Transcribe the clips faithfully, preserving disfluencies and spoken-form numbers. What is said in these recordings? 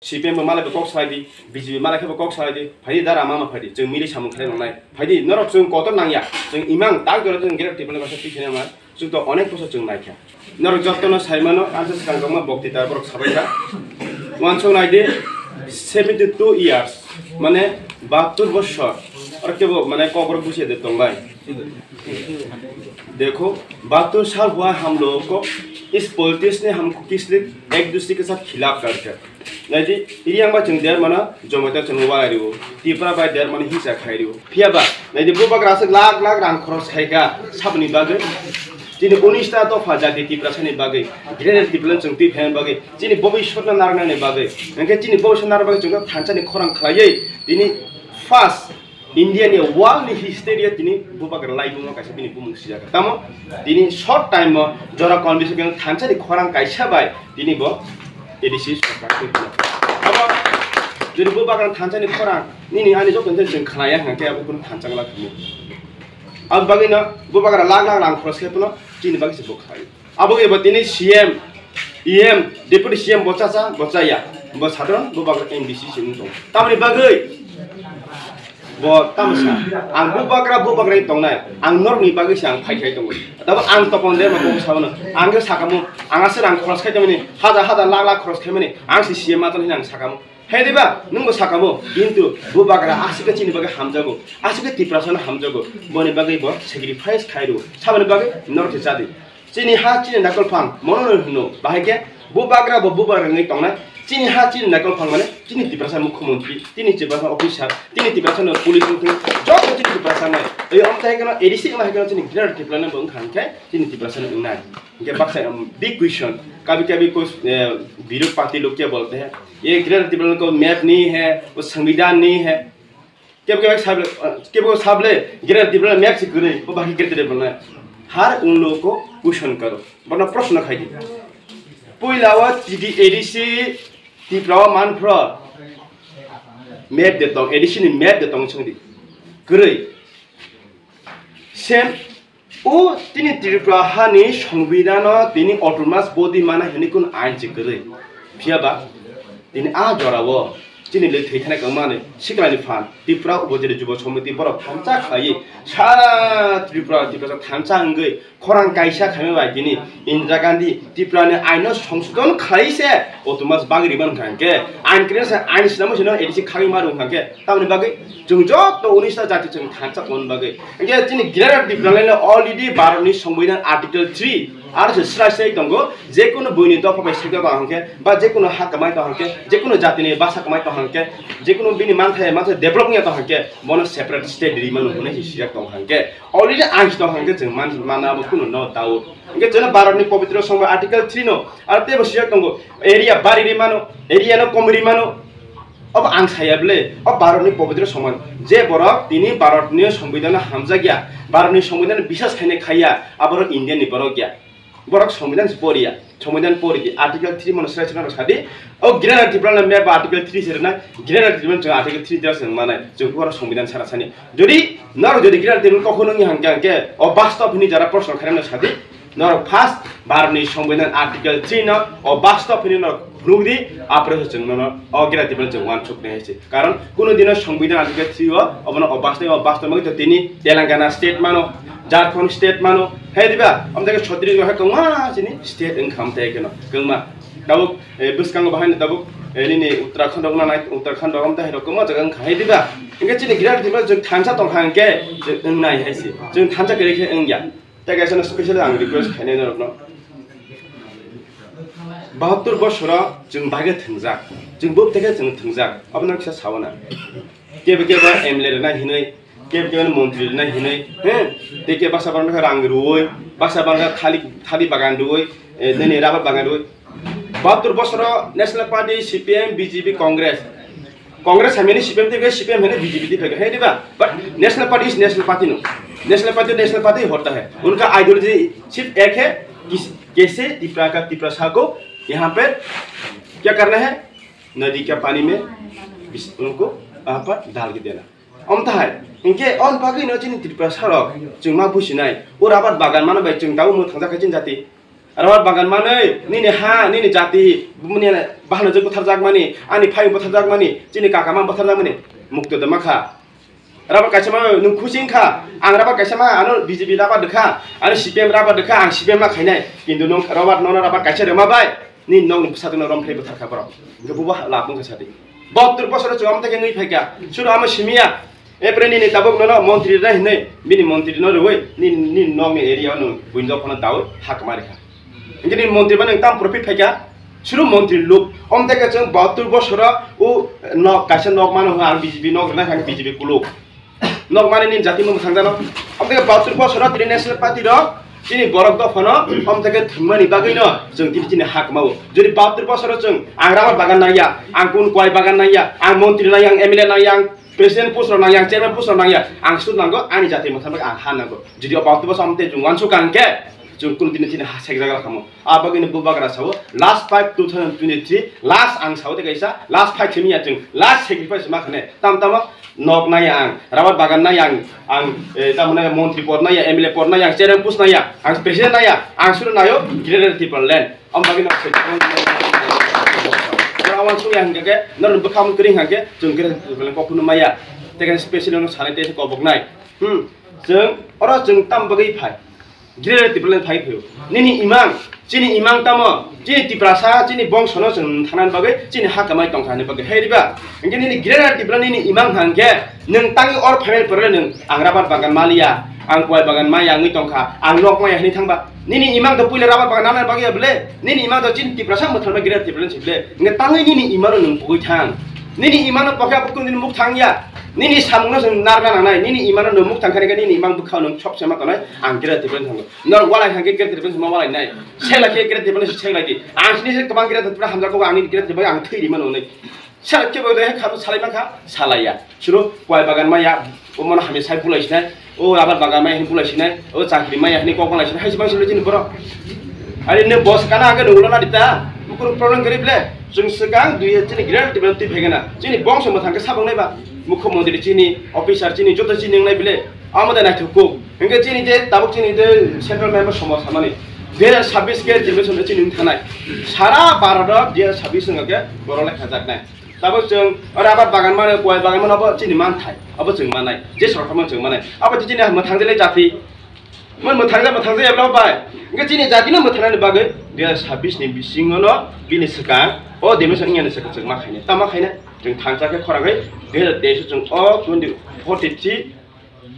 C P M bo malai bo kok salai di, B J P malai khe bo kok salai di, phai di dara mama phai di, chwng mili samung khlai nangnai. Phai di norok chwng kotor nangya, chwng imang tak jora chwng Greater Tipraland kaisa twi khe nangma, chwng to onek bosor chwng naikha. Norok jotono sai mano, ang se swkang kwbangma boktita borok sabai kha. Uansuk nai di, seventy two years, mane bahattur bosor, oro kebo mane kok borok busi de tongbai. देखो, बहत्तर साल हुआ हम लोगों को, इस पॉलिटिक्स ने हमको किस लिए एक दूसरे के साथ खिलाफ कर दिया। Naidi, iri ang ba chwng der mana, Jamatia chwng walai rio, Tipra bai der mana hisa khai rio. Phiya ba, naidi, bubagra aswk lakh lakh rang khoros khai kha, saboni bagwi. Chini unis ta dopha jati Tiprasani bagwi, Greater Tipraland chwng twi phaina bagwi, chini bobiswtno narwknani bagwi. Hwnkhe chini bobiswt narwk bagwi chwng thansa ni khorang khlaiwi, tini first India ni world ni history o tini bubagra laibuma kaisa bini bumung sijak. Tamo tini short time o jora convention khe thansa ni khorang kaisa bai tini bo A D C sorkar twi phano. Abo jodi bubagra thansa ni khorang nini ani joto ni chwng khlaiya hwnkhe abo kunu thansa wngla khamu. Abo bagwi no bubagra lakh lakh rang khoros khe phano chini bagwi se bo khlai. Abo eba tini C M, E M, Deputy C M bo chacha, bo chaya, bo sadharon, bo bagra M D C se wng tong. Tamoni bagwi bo tamo sa, ang bo bagra, bo bagra tongnai, ang norokni bagwi se ang phai khai tongo. Tabo ang topon de bo sabo no, ang khe sakamo, ang ase rang khoros khai tongmani, hajar hajar lakh lakh khoros khaimani, ang se C M ma tong hinwi ang sakamo. Hai diba, nwng bo sakamo, kintu bo bagra aswk khe chini bagwi hamjago, aswk khe Tiprasano hamjago, boni bagwi bo sacrifice khai rwo, saboni bagwi norok se chadi. Chini ha chini naikol phang, mono no hino, bahai khe bo bagra bo bubagra wngwi tongnai. Chini ha chini naikol phang mane chini Tiprasa mukhyamantri, chini Tiprasa officer, chini Tiprasa no police wngthung, joto chini Tiprasa nai. Ei omtai khe no A D C wngma hai khe no chini Greater Tipraland bo wngkha hwnkhe chini Tiprasa no wngnai. Hwnkhe baksa, um, big question, kabi kabi kos-, eh, birod party log kya bolte hai, ye Greater Tipraland ko map nahi hai, wo संविधान नहीं है। Kebo kebo sable, kebo sable, Greater Tipraland map se kwrwi, bo baki Greater Tipraland. हर उन लोगों को क्वेश्चन करो, bono proshno khai di. Puila o T D A D C Tripura o manphro map de tong, A D C ni map de tong swng di. Kwrwi. Same O tini Tripura hani songbidano tini autonomous body mana hwnwi kunu ain se kwrwi. Phiya ba tini a jorao chini le thwi thani kwmani siklani phan Tripura Upojila Jubo Samiti borok thansa khlaiwi sara Tripura, Tripura thansa wngwi khorang kaisa khaima bai tini Indira Gandhi Tripura ni aino songsodon khlai se autonomous bagwi rwmani hwnkha hwnkhe ain kwrwi se ain swnamwi se no A D C khagwi ma rwngkha hwnkhe tamoni bagwi Chwng joto unis ta jati chwng thansa tongmani bagwi. Hwnkhe chini Greater Tipraland already Bharatni Songbidan Article three aro se srai srai tongo, jekunu buini dopha bai sekda tong hwnkhe, ba jekunu ha kwmai tong hwnkhe, jekunu jatini basa kwmai tong hwnkhe, jekunu bini manthai manthai develop wngya tong hwnkhe, bono separate state rimano hwnwi se sijak tong hwnkhe. Already ang tong hwnkhe chwng man, mana abo kunu no doubt. Hwnkhe chwngno Bharatni Pobitro Songbidan Article three no aro teibo sijak tongo, area bari rimano, area no kom rimano. Obo ang saya bwle, o Bharatni pobitro soman, je borok tini Bharatni Songbidanno hamjakya, Bharatni Songbidanno bisas khainai khaiya, aborok Indiani borok ya. Borok Songbidan se poriya, Songbidan pori di, Article three mano srai srai sadi, o Greater Tipraland map ba Article three se rwnai, Greater Tipraland chwng Article three dera se manai, chwng borok Songbidan sara sani. Jodi norok jodi Greater Tipraland kokno ngi hangke hangke, o bastob hini jara proshno khairokno sadi, Norok first Bharatni Songbidan Article three no o bastob hwnwi norok phunukdi, apore se chwng nono o Greater Tipraland chwng uansuk nai hai se. Karon kuno dino Songbidan Article three o obono o bastob, o bastob magi to tini Telangana state mano, Jharkhand state mano, hai diba? Amtake Chhattisgarh hai kwbangma chini state wngkha amtake no kwbangma. Tabuk, eh, bwskango bahai no tabuk, eh, nini Uttarakhand rok nanai, Uttarakhand rok amtake hai rok kwbangma jaga wngkha hai diba? Hwnkhe chini Greater Tipraland chwng thansa tongkha hwnkhe chwng wngnai hai se. Chwng thansa kwrwi khe wngya. Tei kaisa no specially ang request khainai norokno. Bahattur bosoro chwng bagwi thwngjak, chwng buk theke chwng thwngjak, abono kisa sawana. Kebo kebo M L A rwna hinwi, kebo kebo montri rwna hinwi, he? Tei kebo basa barna rang rwui, basa barna thali, thali bagan rwui, eh, nini rubber bagan rwui. Bahattur bosoro National Party, C P M, B J P, Congress. Congress hai mene C P M tei C P M hai mene B J P tei phai hai diba? But National Party is National Party no. National Party National Party hota hai. Unka ideology sirf ek hai, kis, kaise Tipra ka Tiprasa ko yahan pe kya karna hai? Nadi ka pani mein bis, unko wahan par dal ke dena. Amta hai. Inke on bagwi no chini Tiprasa rok chwng ma businai. O rubber bagan mano bai chwng dabu mo thangja kachin jati. Rabar bagan manwi nini ha, nini jati, nini bahano je butharjakmani, ani phai butharjakmani, chini kaka ma butharjakmani, mukto de makha. Rabar kaisa ma nwng khusi wngkha, ang rabar kaisa ma ano B J P rabar dekha, ano C P M rabar dekha, ang C P M ma khainai. Kintu nwng rabar nono rabar kaisa rema bai, nini nokni bwsatokno romphre butharkha borok. Hwnkhe bubo lab wngkha sadi. Bottor bosoro chwng amtake wngwi phaikha, suru amo simiya. Apre nini tabuk nono montri rwna hinwi, bini montri no rwwi, nini, nini nokni area o nwng buini dophano dawi ha kwma rikha. Hwnkhe nini montri mani nwng tam profit phaikha, suru montri luk. Omtake chwng bahattur bosoro o nok kaisa nok mano hwnwi ang B J P nok rwna khe ang B J P kuluk. Nok mani nini jati mwthang jano. Omtake bahattur bosoro tini National Party rok chini borok dophano omtake thwngmani bagwino chwng tini chini ha kwmao. Jodi bahattur bosoro chwng ang rabar bagan nangya, ang kun kwai bagan nangya, ang montri nangya, ang M L A nangya, ang President post rok nangya, ang chairman post rok nangya, ang sut nango, ani jati mwthang bagwi ang ha nango. Jodi o bahattur bosoro amte chwng uansuk ang khe, chwng kunu tini tini ha sekjak rok kamo. A bagwino bubagra sao, last fight two thousand twenty-three, last ang sao tei kaisa, last fight simi ya chwng, last sacrifice ma khane, tam tamo nok nai ang, rabar bagan nai ang, ang, eh, tamo nai montri pod nai ya, M L A pod nai ya, ang chairman post nai ya, ang president nai ya, ang suru nayo, Greater Tipraland. Am bagwino se, oro ang sung ya hingke ke, nor bwkham kring hingke, chwng Greater Tipraland kokno maya, tei special no sanai tei kobok nai. Hmm, chwng, oro chwng tam bagwi phai. Greater Tipraland phai phio. Nini imang, chini imang tamo, chini Tiprasa, chini bongsono chwng thanani bagwi, chini ha kamai tongkha ni bagwi. Hai riba, hingke nini Greater Tipraland nini imang hangke, nwng tangwi or phaimani porole nwng ang rabar bagan maliya, ang kwai bagan maya wngwi tongkha, ang nok maya hinwi thangba. Nini imang to puila rabar bagan nana bagwi ya bwle, nini imang to chini Tiprasa mwthangma Greater Tipraland si bwle, hingke tangwi nini imang no nwng pugwi thang. Nini imang no pokya pokya nini muk thang ya, nini samung no chwng narwkna nangnai, nini imang no nwng muk thang khe nini imang bwkha nwng sob sema tongnai, ang Greater Tipraland thango. Norok walai hangke Greater Tipraland ma walai nai. Sela khe Greater Tipraland se selai di. Ang sini se kwbang Greater Tipraland hamjak ko ang ni Greater Tipraland ang thwi ri mano nai. Sela khe bo de kham salai man kha, salai ya. Suru kwai bagan ma ya, o mano hamya sai bulai sinai. O rabar bagan ma ya hin bulai sinai. O chakri ma ya hin kok bulai sinai. Hai sibang sulu jin boro. Ari ne boss kana aga nunglo na dita. Bukur problem gari ble. Jung segang dui ya jini Greater Tipraland twi phegena. Jini bongso ma thangke sabang nai ba. Mukho mondri jini, officer jini, joto jini nai ble. Amo de naithok kuk. Hingke chini je tabuk chini je central member somo samani. Dui hajar sabbish ke generation chini wng thanai. Sara Bharat o dui hajar sabbish wng khe borok le khajaknai. Tabuk chwng oro abar bagan mano, kwai bagan mano, abo chini manthai. Abo chwng manai. Je sorkar mano chwng manai. Abo chini mwthang jele jati. Mon mwthang ja, mwthang ja ebla bai. Hingke chini jati no mwthangnani bagwi dui hajar sabbish ni bisingo no bini swkang o demission wngya ni swkang chwng ma khainai. Tama khainai. Chwng thansa khe khorang hai dui hajar teis o chwng o twenty forty three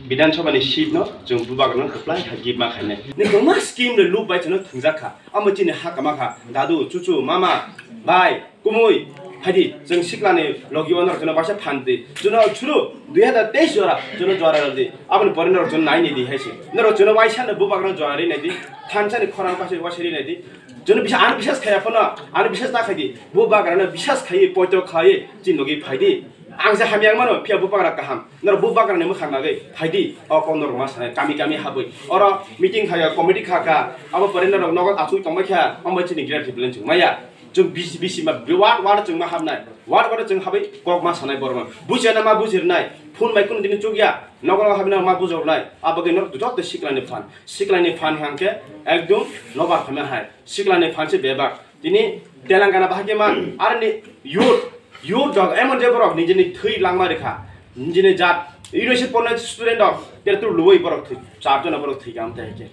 Bidhan Sabha ni seat no chwng bubagra no kwplai kha gift ma khainai. Ni kwbangma scheme le loop bai chwng no thwngjak kha. Amo chini ha kama kha. Dadu, chuchu, mama, bai, kumui, phaidi, chwng sikla ni logi o norok chwng no waisa phan di. Chwng no chwru dui hajar teis jora, chwng no jora di. Abo ni pore norok chwng nai ni di hai se. Norok chwng no waisa no bubagra no jora ri nai di. Thansa ni khorang waisa, waisa ri nai di. Chwng no bisa, ano bisas khaya phano, ano bisas ta khai di. Bubagra no bisas khai, poito khai, chini logi phaidi. Ang se hamya mano, phiya bubagra kaham. Norok bubagra ni mwkhang nagwi phaidi, o kok norok ma sanai, kami kami habwi. Oro meeting kha ya, committee kha kha, abo pore norok nogo achuk tongbai kha, amo chini Greater Tipraland chwng maya. Chwng bisi, bisi ma, ward, ward chwng ma habnai, ward, ward chwng habwi kok ma sanai borok no. Bujiya na ma bujirnai, phone bai kunu dini chukya, nogo nogo habwi norok ma bujornai, abo khe norok joto sikla ni phan, sikla ni phan hangkhe ekdom nobar khamya hai, sikla ni phan se bebak. Tini Telangana bahai khe ma arni youth, youth rok emon je borok nijini thwi langma rikha, nijini jat university pornai student rok petrol luwi borok thwi, char jona borok thwi kam te ke.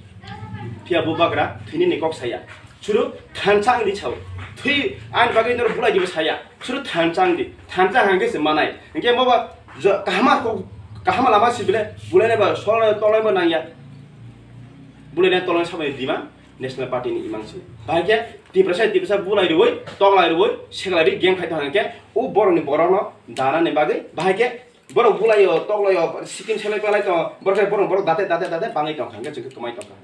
Phiya bubagra thwini ni kok saya. Churu thansa ang di chao. Thwi ang bagwi nor bulai dibo saya. Churu thansa ang di. Thansa hangke se manai. Hingke mo ba jo-, kahama ko, kahama lama si bile bulai ne ba solai tolai bo nangya. Bulai ne tolai sabai dima. National Party ni imang si. Bahai khe Tiprasa, Tiprasa bulai rwui, toklai rwui, seklai rwi gang khai tong hangkhe, o borok ni borok no dana ni bagwi, bahai khe borok bulai o, toklai o, sikim selai palai tong, borok khe borok, borok date, date, date bangwi tong hangkhe chwng khe kwmai tong kha.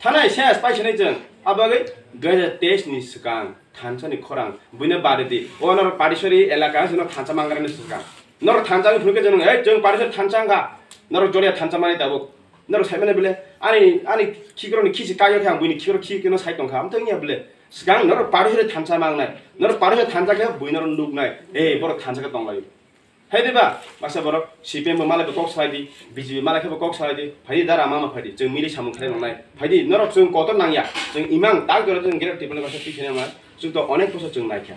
Thanai ses pai sini chwng, abo bagwi dui hajar teis ni swkang thansa ni khorang, buino bari di. O norok Padisori elaka, chwng no thansa mangra ni swkang. Norok thansa wngwi phunukhe chwng, ei, chwng Padisori thansa wngkha, norok Joria thansa mani tabuk. Norok sai mano bile, ani, ani khikrokni khisi kayo khe ang buini khikrok khi keno sai tongkha. Amtwng ya bile, swkang norok Padisori thansa mangnai. Norok Padisori thansa khe bui norok nuknai. Eh, borok thansa khe tonglaio. Phai di ba, baksa borok C P M bo malai bo kok salai di, B J P malai khe bo kok salai di, phai di dara mama phai di, chwng mili samung khlai nang nai. Phai di norok chwng kotor nang ya, chwng imang tak jora chwng gerek tipani baksa twi khe nang nai, chwng to onek bosor chwng nai kha.